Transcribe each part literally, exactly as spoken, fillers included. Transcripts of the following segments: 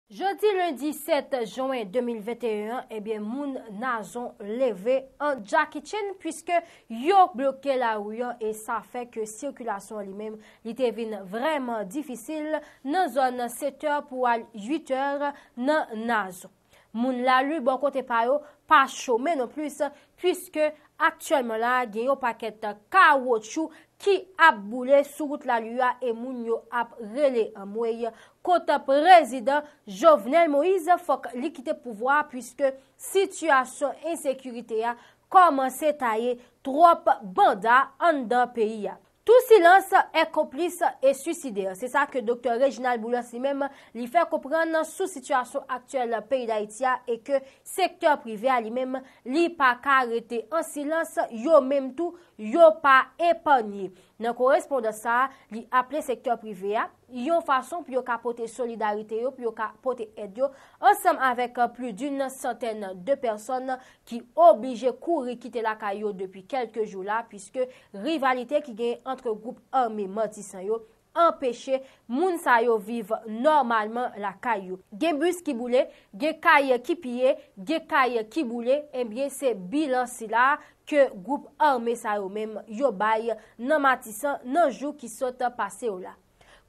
Jodi lendi sèt jen de mil venteyen an, ebyen, moun Nazon leve an Jackie Chan, piske yo bloke lari an e sa fè ke sikilasyon an li menm, li te vin vrèman difisil nan zòn sèt è pou al uit è nan Nazon. Moun lari bò kote pa yo pa chome non plis, piske aktyèlman la, gen yon pakèt kawotchou ki ap boule sou wout lari a e moun yo ap rele anmwey kont prezidan Jovenel Moïse fòk li kite pouvwa a, piske sitiyasyon ensekirite a kòmanse taye twòp banda anndan peyi a. Tou silence est complice et suicidaire. Se sa ke Doktè Reginald Boulos li menm li fè konprann sou sitiyasyon aktyèl peyi Dayiti a e ke sektè prive a li menm li pa ka rete an silans, yo menm tou yo pa epanye. Nan korespondans sa a, li aple sektè prive a yon fason pou yo ka pote solidarite yo, pou yo ka pote èd yo, ansanm avèk plis d'une centaine de pèsòn ki oblije kouri kite lakay yo depi kèlke jou la, piske rivalite ki genyen ant gwoup ame Matisan yo anpeche moun sa yo viv nòmalman lakay yo. Gen bis ki boule, gen kay ki piye, gen kay ki boule, ebyen se bilan sila ke gwoup ame sa yo menm yo bay nan Matisan nan jou ki sot pase yo la.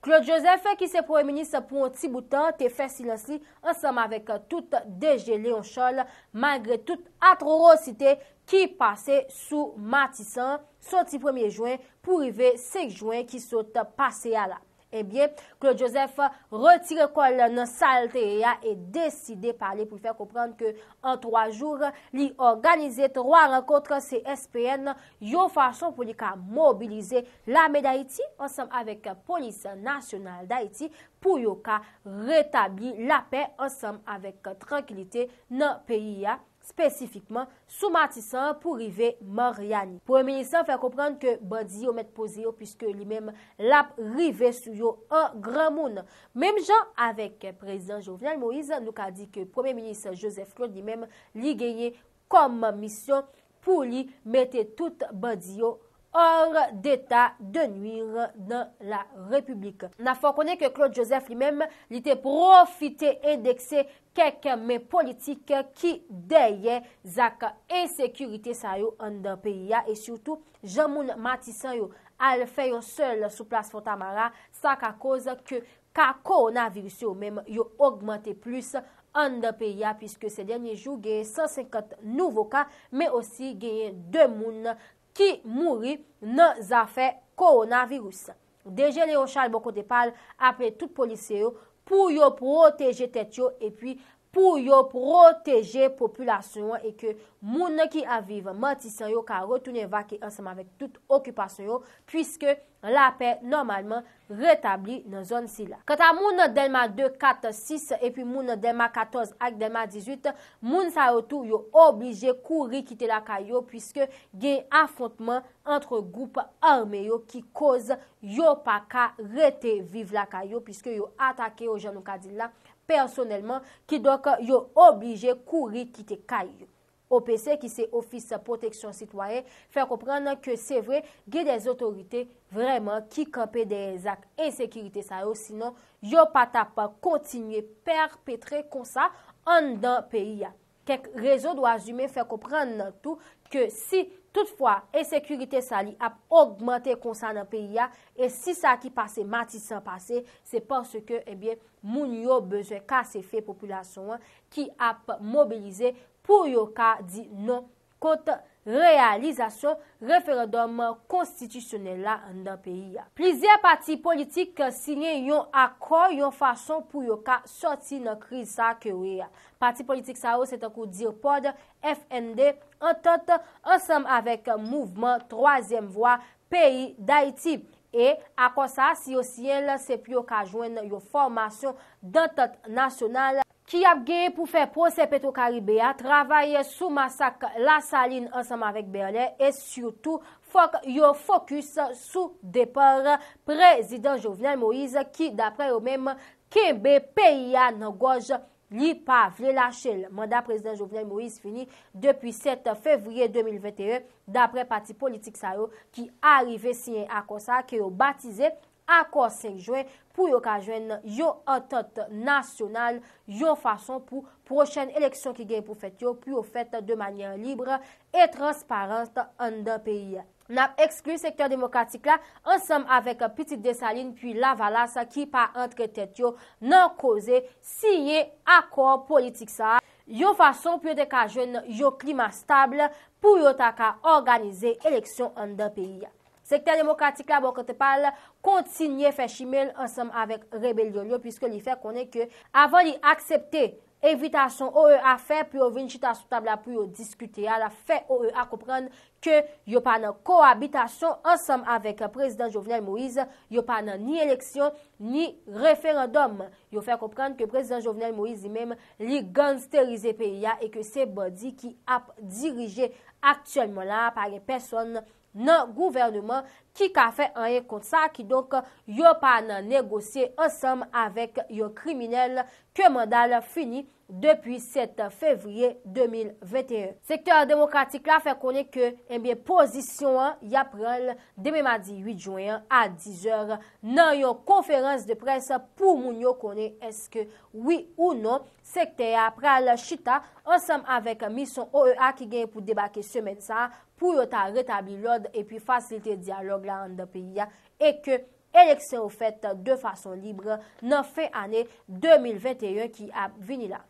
Claude Joseph, ki se premye minis pou yon ti bout tan, te fè silans li ansanm avèk tout D G Léon Charles, malgre tout atwosite ki pase sou Matisan, soti premye jen pou rive senk jen ki sot pase a la. Ebyen, Claude Joseph retire kò l nan sa l te ye a e deside pale pou l fè konprann ke an twa jou, li òganize twa rankont C S P N, yon fason pou li ka mobilize Lame Dayiti ansanm avèk Polis Nasyonal Dayiti pou yo ka retabli lapè ansanm avèk trankilite nan peyi a, espesifikman sou Matisan pou rive Maryani. Premye minis lan fè konprann ke bandi yo mèt poze yo, piske li menm l ap rive sou yo an granmoun. Menm jan avèk prezidan Jovenel Moïse, nou ka di ke premye minis Joseph Claude li menm, li genyen kòm misyon pou li mete tout bandi yo hors d'état de nuire dans la République. N ap fè w konnen ke Claude Joseph li menm, li te pwofite endekse kèk men politik ki dèyè zak ensekirite sa yo anndan peyi a, e sitou jan moun Matisan yo al fè yon sèl sou plas Fontamara, sa ka koz ke ka kowonaviris yo menm yo ogmante plis anndan peyi a, piske se dènye jou gen san senkant nouvo ka, men osi genyen de moun ki mouri nan zafè kowonaviris. D G Léon Charles bò kote pa l aple tout polisye yo pou yo pwoteje tèt yo epi pou yo pwoteje popilasyon an e ke moun ki ap viv Matisan yo ka retounen vake ansanm avèk tout okipasyon yo, piske lapè nòmalman retabli nan zòn sila. Kanta moun Dèlma de, kat, sis epi moun Dèlma katòz ak Dèlma dizuit, moun sa yo tou yo oblije kouri kite lakay yo, piske gen afwontman ant gwoup ame yo ki koz yo pa ka rete viv lakay yo, piske yo atake yo, jan nou ka di l la, pèsonèlman, kidonk yo oblije kouri kite kay yo. O P C, ki se Ofis Pwoteksyon Sitwayen, fè konprann ke se vre, gen de otorite vrèman ki kanpe dèyè zak ensekirite sa yo, sinon yo pa t ap kontinye pèpetre konsa anndan peyi a. Kèk rezo dwa imen fè konprann tou ke si toutfwa ensekirite sa li ap ogmante konsa nan peyi a, e si sa ki pase Matisan pase, se paske, ebyen, moun yo bezwen kase fe popilasyon an ki ap mobilize pou yo ka di non kont reyalizasyon referandòm konstitisyonèl la anndan peyi a. Plizyè pati politik siyen yon akò, yon fason pou yo ka sòti nan kriz sa ke yo ye a. Pati politik sa yo se tankou DIRPOD, F N D, Antant, ansanm avèk mouvman Twazyèm Vwa peyi Dayiti. E akò sa a, si yo siyen l, se pou yo ka jwenn yon fòmasyon dantant nasyonal ki ap gen pou fè pwosè Petwokaribe a, travay sou masak Lasalin ansanm avèk Bèlè, e sitou fòk yo fokis sou depa prezidan Jovenel Moïse ki, daprè yo menm, kenbe peyi a nan gòj, li pa vle lache l. Manda prezidan Jovenel Moïse fini depi sèt fevriye de mil venteyen, daprè pati politik sa yo ki arive siyen akò sa a ke yo batize akò senk jen pou yo ka jwenn yon antant nasyonal, yon fason pou pwochèn eleksyon ki gen pou fèt yo, pou yo fèt de manyè lib e transparan anndan peyi a. N ap ekskli sektè demokratik la ansanm avèk Pitit Desalin pi Lavalas ki pa antre tèt yo nan koze siyen akò politik sa a, yon fason pou yo te ka jwenn yon klima stab pou yo ta ka òganize eleksyon anndan peyi a. Sektè demokratik la, bò kote pa l, kontinye fè chimen l ansanm avèk rebelyon yo, piske li fè konnen ke avan li aksepte envitasyon O E A fè pou yo vin chita sou tab la pou yo diskite a, l ap fè O E A konprann ke yo pa nan kowabitasyon ansanm avèk prezidan Jovenel Moïse, yo pa nan ni eleksyon, ni referandòm. Yo fè konprann ke prezidan Jovenel Moïse li menm, li gangsterize peyi a e ke se bandi ki ap dirije aktyèlman la, pa gen pèsonn nan gouvènman ki ka fè anyen kont sa, kidonk yo pa nan negosye ansanm avèk yon kriminèl ke manda l fini depi sèt fevriye de mil venteyen. Sektè demokratik la fè konnen ke, ebyen, pozisyon an, y ap pran l demen madi uit jen an a diz è nan yon konferans de près pou moun yo konnen èske, wi ou non, sektè a pral chita ansanm avèk misyon O E A ki genyen pou debake semèn sa a pou yo ta retabli lòd epi fasilite dyalòg la anndan peyi a e ke eleksyon yo fèt de fason lib nan fen ane de mil venteyen ki ap vini la.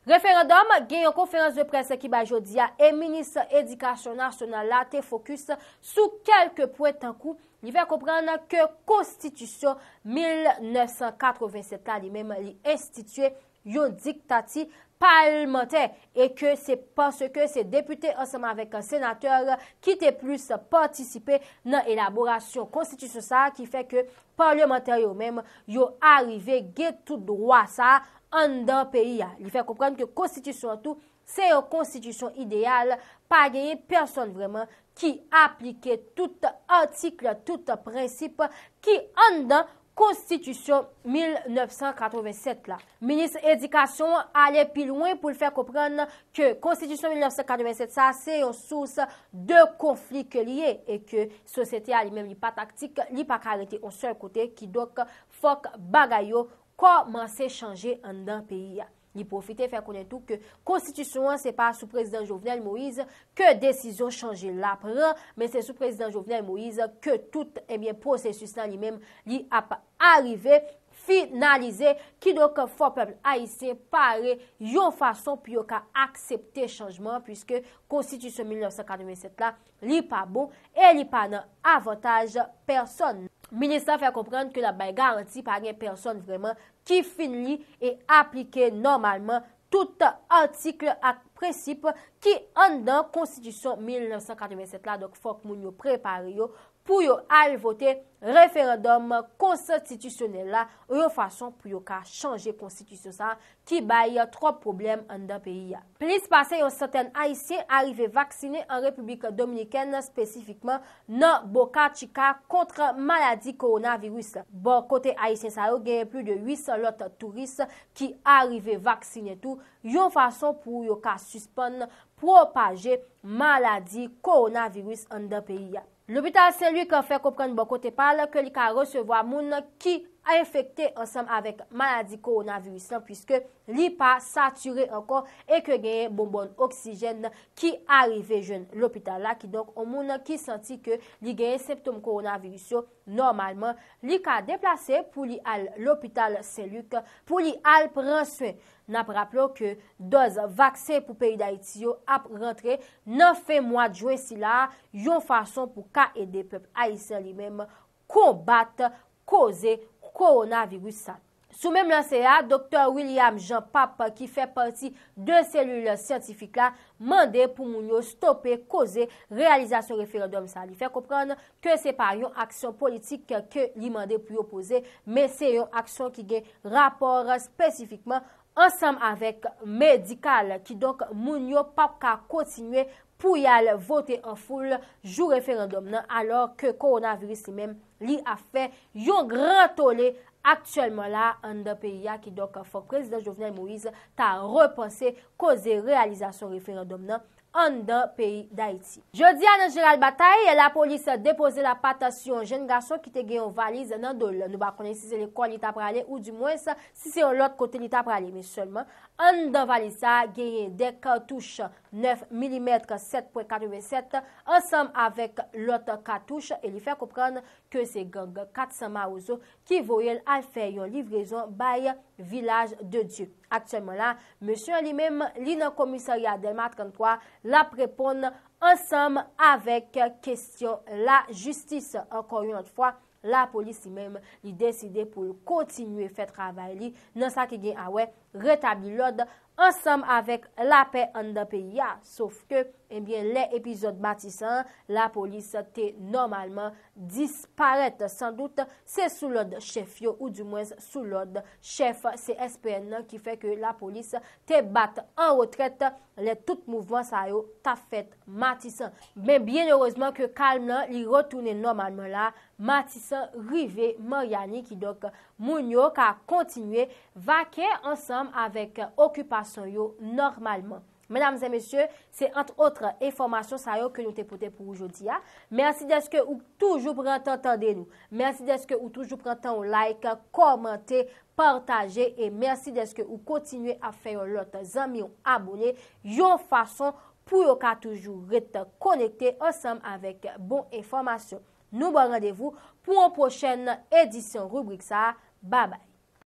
Referandòm, gen yon konferans de près ki bay jodi a e minis edikasyon nasyonal la te fokis sou kèlke pwen tankou li fè konprann ke konstitisyon mil nèf san katreven sèt la li menm li enstitye yon diktati palmantè e ke se paske se depite ansanm avèk senatè ki te plis patisipe nan elaborasyon konstitisyon sa a ki fè ke palmantè yo menm yo arive gen tout dwa sa a anndan peyi a. Li fè konprann ke konstitisyon an tou se yon konstitisyon ideyal, pa genyen pèsonn vrèman ki aplike tout atik, tout prensip ki anndan konstitisyon mil nèf san katreven sèt la. Minis edikasyon an ale pi lwen pou l fè konprann ke konstitisyon mil nèf san katreven sèt sa se yon sous de konfli ke li ye e ke sosyete a li menm li pa taktik, li pa ka rete yon sèl kote, kidonk fòk bagay yo kòmanse chanje anndan peyi a. Li pwofite fè konnen tou ke konstitisyon an se pa sou prezidan Jovenel Moïse ke desizyon chanje la pran, men se sou prezidan Jovenel Moïse ke tout, ebyen, pwosesis la li menm li ap arive finalize. Kidonk fò pèp ayisyen pare yon fason pou yo ka aksepte chanjman, piske konstitisyon mil nèf san katreven sèt la li pa bon e li pa nan avantaj pèsonn. Minis la fè konprann ke l ap bay garanti pa gen pèsonn vrèman ki fin li e aplike nòmalman tout atik ak prensip ki anndan konstitisyon mil nèf san katreven sèt la. Donk fòk moun yo prepare yo pou yo al vote referandòm konstitisyonèl la yon fason pou yo ka chanje konstitisyon sa ki bay twòp pwoblèm anndan peyi a. Plis pase yon santèn ayisyen arive vaksinen an Repiblik Dominikèn, espesifikman nan Boca Chica, kont maladi kowonaviris la. Bò kote ayisyen sa yo, genyen plis de uit san lòt touris ki arive vaksinen tou, yon fason pou yo ka sispann pwopaje maladi kowonaviris anndan peyi a. Lopital Sen Lik fè konprann bò kote pa l ke li ka resevwa moun ki enfekte ansanm avèk maladi kowonaviris lan, piske li pa satire ankò e ke genyen bonbòn oksijèn ki arive jwenn lopital la. Kidonk, yon moun ki santi ke li genyen senptòm kowonaviris yo, nòmalman, li ka deplase pou li al lopital Sen Lik pou li al pran swen. N ap raple w ke dòz vaksen pou peyi Dayiti yo ap rantre nan fen mwa jen sila a, yon fason pou ka ede pèp ayisyen li menm konbat koze kowonaviris sa. Sou menm lanse a, Doktè William Jean Pape, ki fè pati de selil syantifik la, mande pou moun yo stope koze reyalizasyon referandòm sa. Li fè konprann ke se pa yon aksyon politik ke li mande pou yo poze, men se yon aksyon ki gen rapò espesifikman ansanm avèk medikal. Kidonk, moun yo p ap ka kontinye pou y al vote an foul jou referandòm nan, alò ke kowonaviris li menm, li ap fè yon gran tole aktyèlman la anndan peyi a. Kidonk, fòk prezidan Jovenel Moïse ta repanse koze reyalizasyon referandòm nan anndan peyi Dayiti. Jodi a nan Jeral Batay, lapolis depoze lapat sou yon jenn gason ki te gen yon valiz nan do l. Nou pa konnen si se lekòl li ta prale ou dimwens si se yon lòt kote li ta prale. Men sèlman, anndan valiz sa a genyen de katouch nèf milimèt sèt pwen katrevennsèt ansanm avèk lòt katouch e li fè konprann ke se gang kat san Mawozo ki voye l al fè yon livrezon bay Vilaj de Dye. Aktyèlman la, mesye an li menm, li nan komisarya Dèlma tranntwa, l ap reponn ansanm avèk kesyon lajistis. Ankò yon lòt fwa, lapolis li menm, li deside pou l kontinye fè travay li nan sa ki gen a wè retabli lòd ansanm avèk lapè anndan peyi a. Sof ke, ebyen, lè epizòd Matisan an, lapolis te nòmalman disparèt. Sandout, se sou lòd chèf yo, oudimwens sou lòd chèf C S P N nan ki fè ke lapolis te bat an retrèt lè tout mouvman sa yo t ap fèt Matisan. Men byen erezman ke kalm nan li retounen nòmalman la, Matisan rive Maryani, kidonk moun yo ka kontinye vake ansanm avèk okipasyon yo nòmalman. Medam e mesye, se ant otre enfòmasyon sa yo ke nou te pote pou ou jodi a. Mèsi dèske ou toujou pran tan tande nou. Mèsi dèske ou toujou pran tan ou like, kòmante, pataje e mèsi dèske ou kontinye ap fè yon lòt zanmi w abone yon fason pou yo ka toujou ret konekte ansanm avèk bon enfòmasyon. Nou ba w randevou pou yon pwochèn edisyon ribrik sa a. Babay.